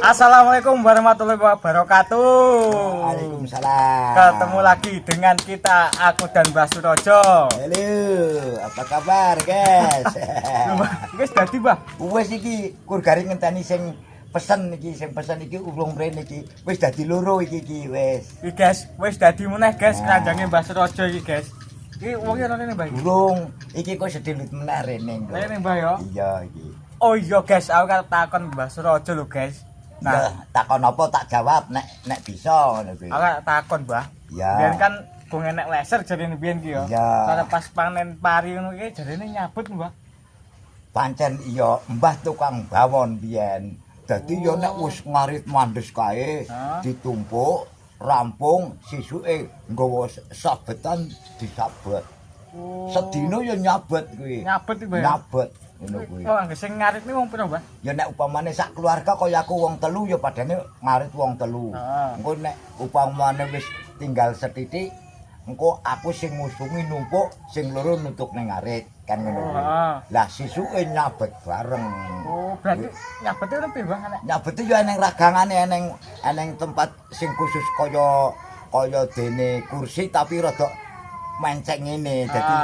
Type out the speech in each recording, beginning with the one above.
Assalamualaikum warahmatullahi wabarakatuh. Waalaikumsalam. Ketemu lagi dengan kita, aku dan Mbah Surojo. Halo, apa kabar, guys? Mbah, wis dadi, Mbah. Wis iki kur gari ngenteni sing pesen iki, sing pesen iki urung mrene iki. Wis dadi loro iki iki wis. Iki, guys, wis dadi meneh, guys, Nah. keranjange Mbah Surojo iki, guys. Iki wong ora rene, Mbah. Durung, iki kok sedilut meneh rene kok. Rene, Mbah, ya. Iya iki. Oh iya, guys, aku karep takon Mbah Surojo lho, guys. Nah, Nah, takon apa tak jawab nek nek bisa ngono kuwi. Aku karep takon, Mbah. Iya. Biyen kan gong enek leser jarene biyen ki ya. Iya. Cara pas panen pari ngono ki jarene nyabut, Mbah. Pancen iya, mbah tukang bawon biyen. Dadi ya nek wis ngarit mandes kae Hah? ditumpuk, rampung, sisuke nggawa sabetan disabet. Oh. Sedina ya nyabet kuwi. Nyabet iki, Mbah, ya? Nyabet ngono kuwi. Oh, angger sing ngarit ni wong pira, Mbah? Ya nek upamane sak keluarga kaya aku wong telu ya padane ngarit wong telu. Engko nek upamane wis tinggal sethithik, engko aku sing ngusungi numpuk, sing loro nutuk ning ngarit kan ngono kuwi. Lah sisuke nyabet bareng. Oh, berarti nyabete ngono piye, Mbah? Nek Nyabete ya eneng ragangane, eneng eneng tempat sing khusus kaya kaya dene kursi tapi rada menceng ngene. Dadi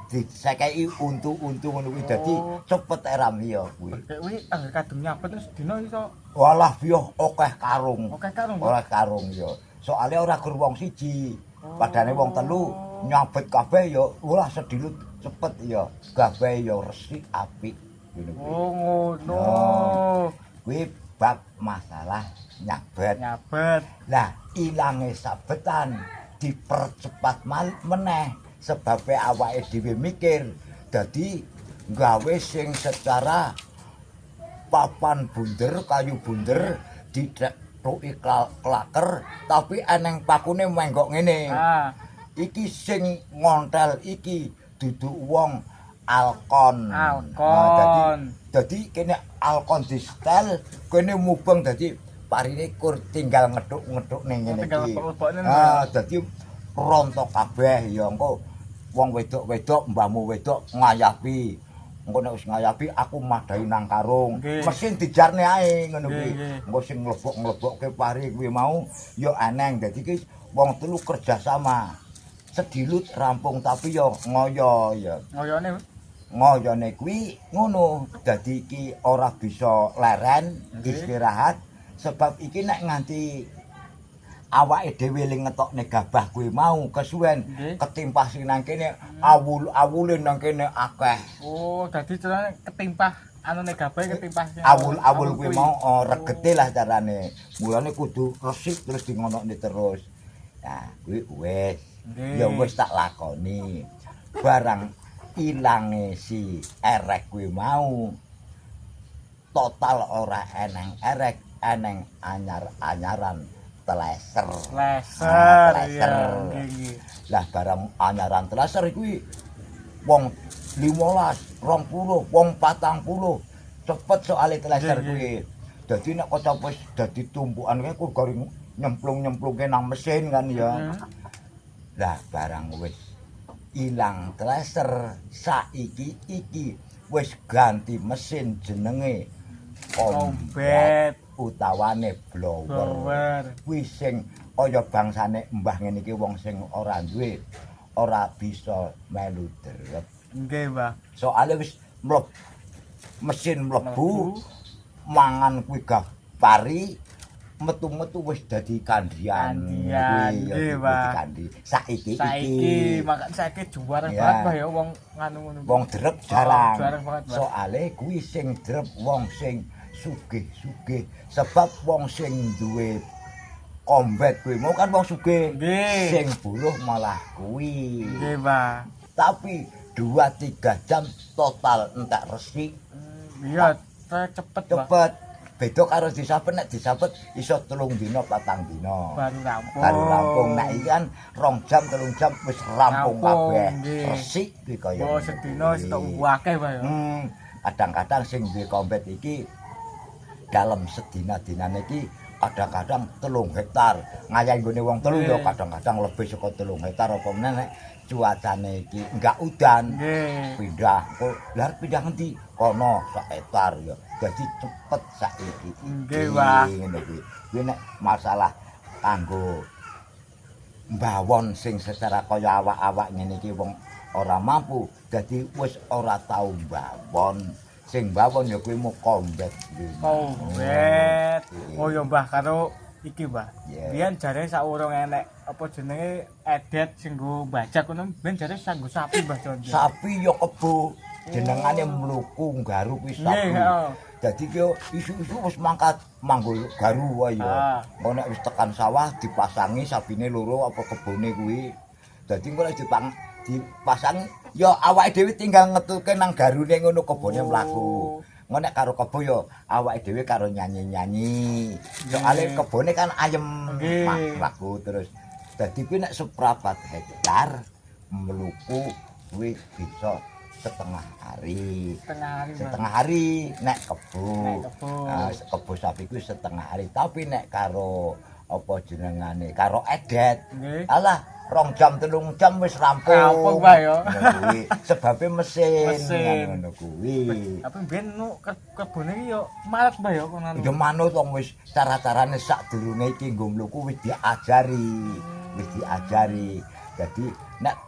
disekeki untu-untu ngono kuwi dadi cepet eram ya kuwi. Kayak kuwi angger kadung nyabet terus dina iso Walah biyoh akeh karung. Akeh karung, Mbah? Ora karung ya. Soale ora gur wong siji. Padane wong telu nyabet kabeh ya ora sedilut cepet ya. Gawe ya resik apik ngono kuwi. Oh, ngono. Kuwi bab masalah nyabet. Nyabet. Lah ilange sabetan dipercepat meneh sebabe awake dhewe mikir dadi gawe sing secara papan bunder, kayu bunder didhethuki klaker tapi eneng pakune menggok ngene. Iki sing ngontel iki dudu wong Alkon. Alkon. Nah, dadi kene Alkon di setel, kene mubeng dadi parine kur tinggal ngethuk-ngethuk ning ngene Tinggal iki. lebok-lebokne. Ah, dadi rontok kabeh ya engko wong wedok-wedok, mbahmu wedok ngayapi. Engko nek wis ngayapi aku madhahi nang karung. Mesin dijarne ae ngono kuwi. Engko sing nglebok-nglebokke pari kuwi mau ya eneng. Dadi ki wong telu kerjasama. Sedilut rampung tapi ya ngoyo ya. Ngoyone Ngoyone kuwi ngono. Dadi iki ora bisa leren, istirahat sebab iki nek nganti awake dhewe ling ngetokne gabah kuwi mau kesuwen ketimpah sing nang kene awul-awule nang kene akeh. Oh, dadi carane ketimpah anune gabah ketimpah sing Awul-awul kuwi mau oh, regete lah carane. Mulane kudu resik terus di ngonokne terus. Nah, kuwi wis. Ya wis tak lakoni. Barang ilange si erek kuwi mau total ora eneng erek, eneng anyar-anyaran teleser. Leser, Ah, teleser. Iya. Nggih, nggih. Lah barang anyaran teleser kuwi wong 15, 20, wong 40 cepet soalé teleser kuwi. Dadi nek kocap wis dadi tumpukan kuwi ku garing nyemplung-nyemplungke nang mesin kan ya. Lah barang wis ilang teleser saiki iki wis ganti mesin jenenge Kombet. Utawane blower. Blower. Kuwi sing kaya bangsane mbah ngene iki wong sing ora duwe ora bisa melu derep. Nggih, Mbah. Soale wis mesin mlebu mangan kuwi gah pari metu-metu wis dadi kandhian. Kandhian, Kuwi ya nggih, dadi Mbah. Kandi. Saiki Saiki iki. maka saiki juarang Ya. banget, Mbah, ya wong nganu ngono. Wong drep jarang. Oh, jarang banget, Mbah. Soale kuwi sing drep wong sing sugih-sugih sebab wong sing duwe kombet kuwi mau kan wong sugih. Nggih. Sing buruh malah kuwi. Nggih, Mbah. Tapi 2-3 jam total entek resik. Iya, cepet, Mbah. Cepet. Beda karo disabet, nek disabet iso 3 dina 4 dina. Baru rampung. Baru rampung. Nek iki kan 2 jam 3 jam wis rampung Rampung, kabeh. Nggih. Resik kuwi kaya. Oh, sedina wis tok akeh, Mbah, ya. Kadang-kadang sing duwe kombet iki dalam sedina-dinane iki kadang-kadang 3 hektar. Ngayahi nggone wong telu ya kadang-kadang lebih saka 3 hektar apa meneh nek cuacane iki enggak udan. Nggih. Pindah. Kok lha arep pindah ngendi? Kono sak hektar ya. Dadi cepet saiki. Nggih, Mbah. Ngono kuwi. Kuwi nek masalah kanggo mbawon sing secara kaya awak-awak ngene iki wong ora mampu, dadi wis ora tau mbawon. Sing mbawon ya kuwi mu kombet kuwi. Kombet. Oh ya Mbah, karo iki Mbah. Yeah. Biyen jare saurung enek apa jenenge edet sing nggo bajak ngono, biyen jare sanggo sapi Mbah Jon. Sapi ya kebo. Jenengane mluku nggaru kuwi sapi. Nggih, Dadi ki isu-isu wis mangkat manggul garu wae ya. Engko nek wis tekan sawah dipasangi sapine loro apa kebone kuwi. Dadi engko nek dipasangi ya awake dhewe tinggal ngetuke nang garune ngono kebone mlaku. Engko nek karo kebo ya awake dhewe karo nyanyi-nyanyi. Soale kebone kan ayem mlaku terus. Dadi kuwi nek seprapat hektar mluku kuwi bisa setengah hari. Setengah hari nek kebo. Nah, kebo sapi kuwi setengah hari, tapi nek karo apa jenengane karo edet. Alah, 2 jam 3 jam wis rampung. Rampung Mbah ya. Kuwi sebabe mesin ngono kuwi. Tapi mbiyen nu kebone iki yo malet Mbah ya kono. Ya manut wong wis cara-carane sadurunge iki nggo mluku wis diajari. Wis diajari. Dadi nek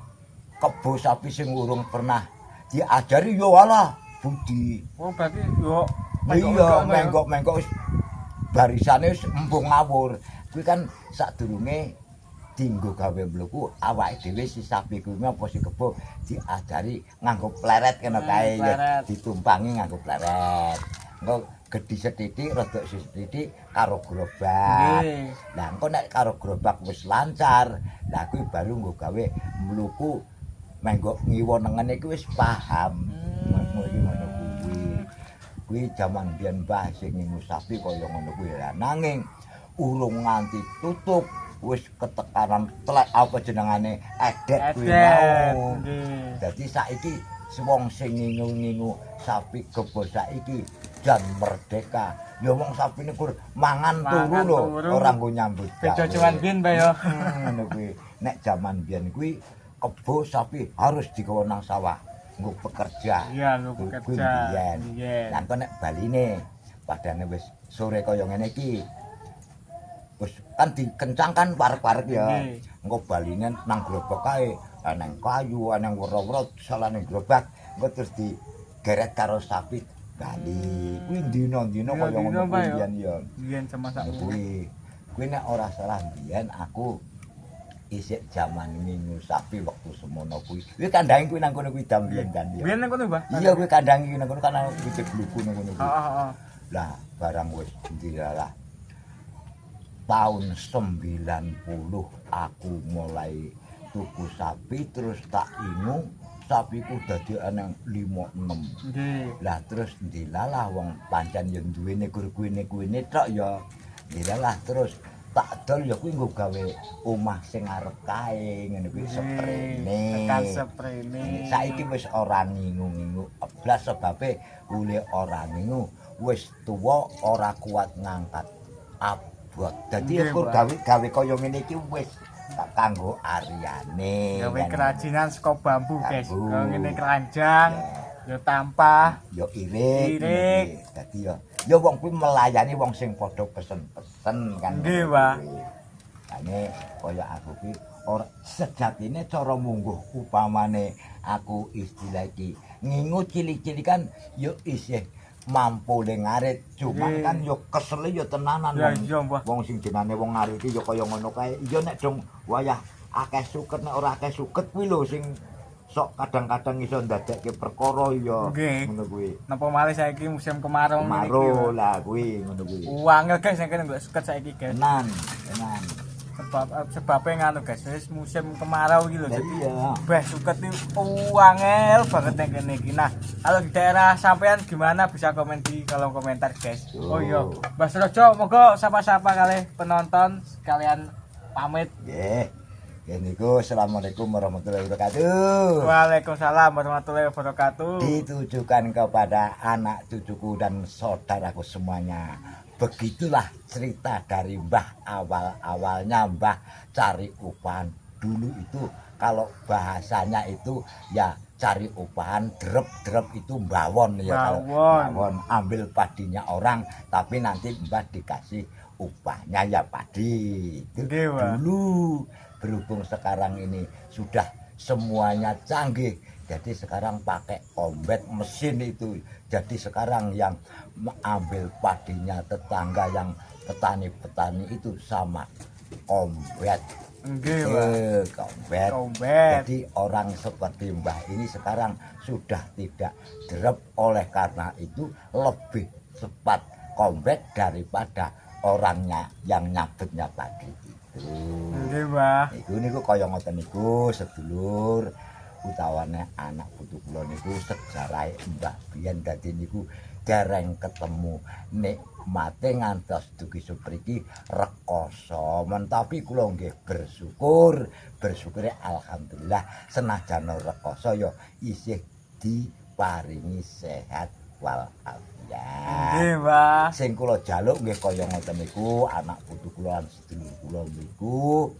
kebo sapi sing urung pernah diajari yo alah budi. Oh berarti yo iya menggok-menggok wis barisane wis empung ngawur. Kuwi kan sadurunge dienggo gawe mluku awake dhewe si sapi kuwi apa si kebo diajari nganggo pleret kena kae ya ditumpangi nganggo pleret. Engko gedhi sethithik rada sithik karo gerobak. Lah engko nek karo gerobak wis lancar, lah kuwi baru nggo gawe mluku menggok ngiwa nengene iki wis paham. Ngono iki ngono kuwi. Kuwi jaman biyen Mbah sing ngingu sapi kaya ngono kuwi. Lah nanging urung nganti tutup wis ketekanan telek apa jenengane edet kuwi mau. Dadi saiki wong sing ngingu-ngingu sapi kebo saiki jan merdeka. Ya wong sapine kur mangan turu lho, ora nggo nyambut gawe. Beda jaman biyen Mbah ya. Ngono kuwi. Nek jaman biyen kuwi kebo sapi harus digawa nang sawah nggo bekerja. Iya, nggo bekerja. Lah engko nek baline padane wis sore kaya ngene iki. Wis kan dikencang kan parek-parek ya. Engko baline nang gerobak kae, nang kayu, nang wero-wero salane gerobak, engko terus digeret karo sapi bali. Kuwi dina-dina kaya ngono kuwi biyen ya. Biyen jaman sak kuwi. Kuwi nek ora salah biyen aku isik jaman ngingu sapi wektu semono kuwi. Kuwi kandange kuwi nang kono kuwi dam biyen kan ya. Biyen nang kono, Mbah? Iya kuwi kandange nang kono kan ana wit gluku nang kono kuwi. Heeh, heeh. Lah barang wis ndilalah tahun 90 aku mulai tuku sapi terus tak ingu sapiku dadi ana 5 6. Nggih. Lah terus ndilalah wong pancen ya duwene gur kuwine-kuwine tok ya. Ndilalah terus tak dol ya kuwi nggo gawe omah sing arep kae ngene kuwi seprene. Tekan seprene. Saiki wis ora ngingu-ngingu eblas sebabe ule ora ngingu wis tuwa ora kuat ngangkat abot. Dadi kur gawe kaya ngene iki wis tak kanggo aryane. Gawe kerajinan saka bambu, guys. Kaya ngene keranjang, ya tampah, ya irik. Dadi ya wong kuwi melayani wong sing padha pesen-pesen kan. Nggih, Pak. Ane kaya aku kuwi ora sejatine cara mungguh upamane aku istilah iki ngingu cilik-cilik kan ya isih mampu le ngarit, cuman kan ya kesele ya tenanan wong sing jenenge wong ngarit iki ya kaya ngono kae. Iya nek dong wayah akeh suket nek ora akeh suket kuwi lho sing sok kadang-kadang iso ndadekke perkara ya ngono kuwi. Napa malih saiki musim kemarau ngene iki. Kemarau lah kuwi ngono kuwi. Wangel guys nek kene golek suket saiki guys. Tenan, tenan. Sebabe nganu guys, wis musim kemarau iki lho. Jadi beh suket iki wangel banget nek kene iki. Nah, kalau di daerah sampean gimana bisa komen di kolom komentar guys. Oh iya, Mbah Surojo monggo sapa-sapa kalih penonton sekalian pamit. Nggih. Nggih niku, assalamualaikum warahmatullahi wabarakatuh. Waalaikumsalam warahmatullahi wabarakatuh. Ditujukan kepada anak cucuku dan saudaraku semuanya. Begitulah cerita dari Mbah awal-awalnya Mbah cari upan. Dulu itu kalau bahasanya itu ya cari upahan drep-drep itu bawon ya, kalau Bawon. Bawon ambil padinya orang, tapi nanti Mbah dikasih upahnya ya padi. Itu Nggih, Mbah. Dulu. Berhubung sekarang ini sudah semuanya canggih, jadi sekarang pakai kombet mesin itu. Jadi sekarang yang ambil padinya tetangga yang petani-petani itu sama kombet. Nggih, Mbah. Kombet. Kombet. Jadi orang seperti Mbah ini sekarang sudah tidak drep, oleh karena itu lebih cepat kombet daripada orangnya yang nyabetnya padi itu. Nggih, Mbah. Iku niku kaya ngoten niku, sedulur utawane anak putu kula, niku sejarahe Mbah biyen. Dadi niku dereng ketemu nikmate ngantos dugi sepriki, rekoso men, tapi kula nggih bersyukur, bersyukur alhamdulillah, senajan rekoso ya isih diparingi sehat walafiat. Nggih, Mbah. Sing kula jaluk nggih kaya ngoten niku, anak putu kula lan sedulur kula niku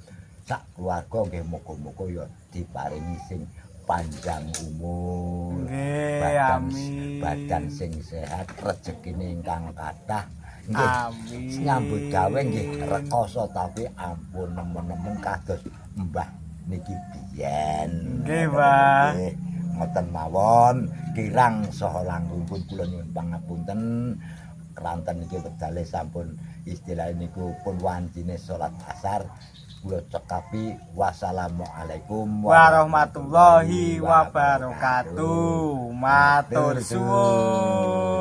sak keluarga nggih muga-muga ya diparingi sing panjang umur, Nggih, badan, amin. Badan sing sehat, rezekine ingkang kathah nggih. Amin. Nyambut gawe nggih rekoso, tapi ampun nemen-nemen kados Mbah niki biyen. Nggih, Mbah. Nggih, ngoten mawon, kirang saha langkung kula nyuwun pangapunten. Kranten niki wedale sampun, istilah niku pun wancine salat asar. Kula cekapi, wassalamualaikum warahmatullahi wabarakatuh. Matur suwun.